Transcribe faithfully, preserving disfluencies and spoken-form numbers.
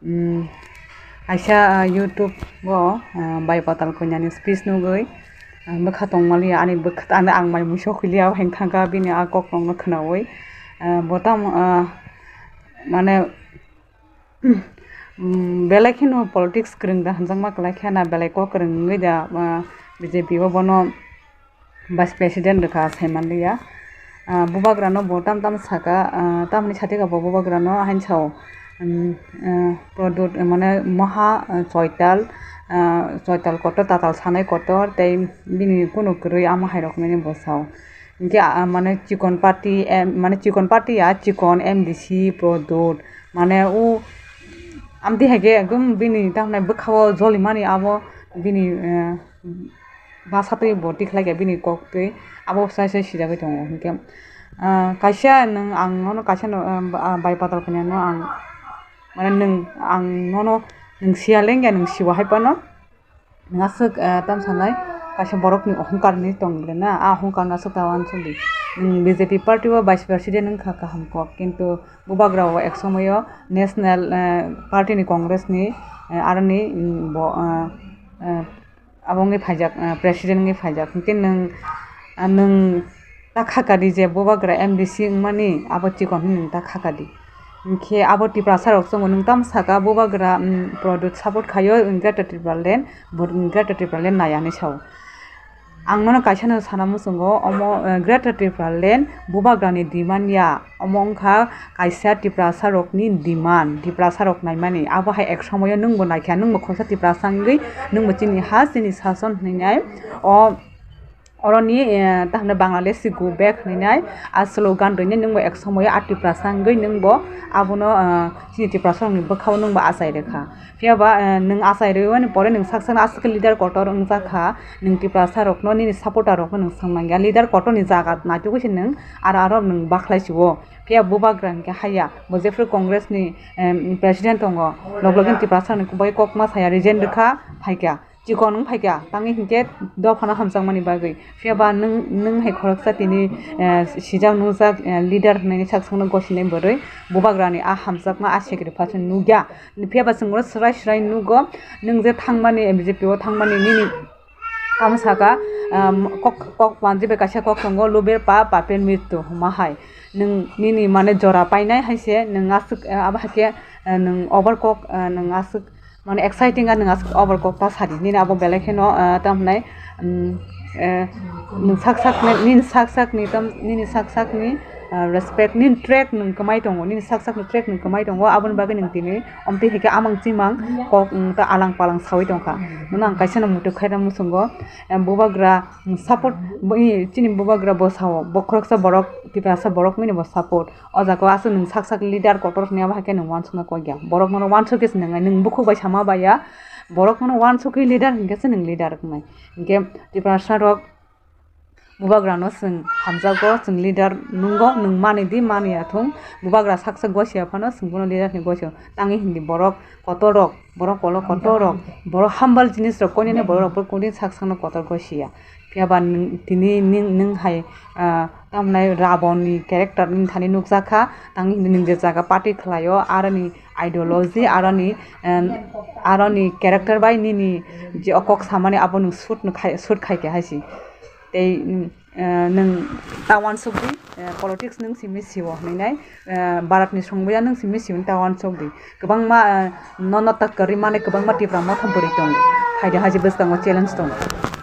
Mm, kaisa, ah, YouTube o, ah, Bai Patal Konyani speech nugwi, ah, bwkha tongmaliya, ani bwkha, ani ang mai muiso khiliya, heng thangkha bini a kokrokno khwnawi. Ah, bo tamo, ah, mane, mm, belai kheno politics kwrwng da hwnjakma kwlai khe na, belai kok kwrwng wngwi da, ah, B J P o bono Vice President rwkha, saimanliya. Ah, bubagrano bo tam tam saka, ah, tamni sathika bo bubagrano hain sao, um, ah, Pradyot, mane, moha, ah, choital, ah, choital kotor, tatal sanai kotor, tei bini kunu kwrwi ama hai rok hinwi bo sao. Hinkhe, ah, mane, chikon party, em, mane, chikon party ya, chikon M D C Pradyot, mane, o amtwi hai khe ekdom bini tamhinai bwkha-o jolimani abo bini, eh, bwsa twi bo tikhlai kha bini kok twi, abo sai sai sijagwi tongo. Hinkhe, ah, kaisa nwng ang nono kaisa no, ah, Bai Patal Konyano ang, mane, nwng ang nono nwng siya lengya nwng siwa hai phano nwng aswk, ah, tam sanai kaisa borokni ohongkar hinwi tong le na, a ohongkar no aswk ta uansuk di. Nwng B J P party o vice president wngkha kaham kok, kintu bubagra o ek somoio national, ah, party ni congress ni, ah, aroni, mm, bo, ah, ah, abo wngwi phaijak, ah, president wngwi phaijak. Hinkhe nwng, ah, nwng ta khakadi je bubagra M D C wngmani, abo chikon hwnwi nwng ta khakadi. Hinkhe abo Tiprasa rok chongo, nwng tamo saka bubagra, mm, Pradyot support khaio, Greater Tipraland, bo Greater Tipraland nai ani sao. Ang nono kaisa no sana muchungo, omo, eh, Greater Tipraland bubagrani demand ya, omo wngkha kaisa Tiprasa rokni demand, Tiprasa rok naimani. Abo hai ek somoio nwngbo naikha, nwngbo khoroksa Tiprasa wngwi, nwngbo chini ha, chini sason hinwi nai, o, oroni, eh, tahno Bangladesh si go back hinwi nai, a slogan rwini nwngbo ek somoio a Tiprasa wngwi nwngbo abono, eh, chini Tiprasa rokni bwkhao nwngbo achai rwkha. Phiya ba, eh, nwng achai rwmani pore nwng sak sakno aswk khe leader kotor wngjakha, nwng Tiprasa rokno, nini supporter rokno nwng swng nangya, leader kotorni jaga naitugwi se nwng aro aro nwng bakhlai sio. Phiya bubagra hinkhe haya, bo jephru Congress ni, em, president tongo, lok lok Tiprasa rokni bai kokma saya resign rwkha, phaikha, chikon wng phaikha, tangwi hinkhe dophano hamjakmani bagwi. Phiya ba nwng, nwng hai khoroksa tini, eh, sijak nungjak, eh, leader hinwi sak sakno gosinai bwrwi, bubagrani a hamjakma a sacrifice nukya. Phiya ba chwng oro swrai swrai nugo, nwng je thangmani, B J P o thangmani nini tamo saka, um, kok, kok manji bai kaisa kok tongo, "Lubir pa, papir mrityu," hwnma hai. Nwng nini, mane, jora painai hai se, nwng aswk, eh, abo hai khe, eh, nwng over kok, eh, nwng aswk, mane, exciting a nwng aswk over kok ta sadi. Nini abo belai kheno, eh, tamo hwnai, um, eh, nwng sak sak ni, nini sak sak ni tam, nini sak sak ni, ah, respect, nini track nwng kwmai tongo, nini sak sak ni track nwng kwmai tongo, aboni bagwi nwng tini omtwi hai khe amang chimang kok, mm, ta alang palang sawi tongkha. Nono ang kaisa no muitu khaina muchungo, em, bubagra, mm, support, bo-, i, chini bubagra bo sao, bo khoroksa borok, Tiprasa borok nini bo support. O jaga o aswk nwng sak sak leader kotor hwnwi abo hai khe nwng uansukna kok ya. Borok nono uansuk khe se nwngnai, nwng bukhuk bai sama bai ya. Borok nono uansukwi leader hinkhe se nwng leader wngnai. Hinkhe Tiprasa rok, bubagrano chwng hamjago, chwng leader nungo, nwng mani di, mani ya thung. Bubagra sak sak gosi ya phano chwng bono leader hinwi gosi o. Tangwi hindi borok kotor rok, borok kolo kotor rok, borok humble jinis rok koinene borok rok bo kudin sak sakno kotor gosi ya. Phiya ba nwng tini nwng, nwng hai, ah, tamnai Rabon ni character nwng thani nukjakha, tangwi hindi nwng je jaga party khlaio, aroni ideology, aroni, em, aroni character bai nini je o kok samani abo nwng suit no khai, suit khai khe hai si. Tei, mm, eh, nwng ta uansuk di, eh, politics nwng simi sio hinwi nai, eh, Bharat ni songboya nwng simi sio ta uansuk di. Kwbangma, eh, nono ta kwrwi mani kwbangma Tipra motha bwrwi tongo. Phaidi haji bwskango challenge tongo.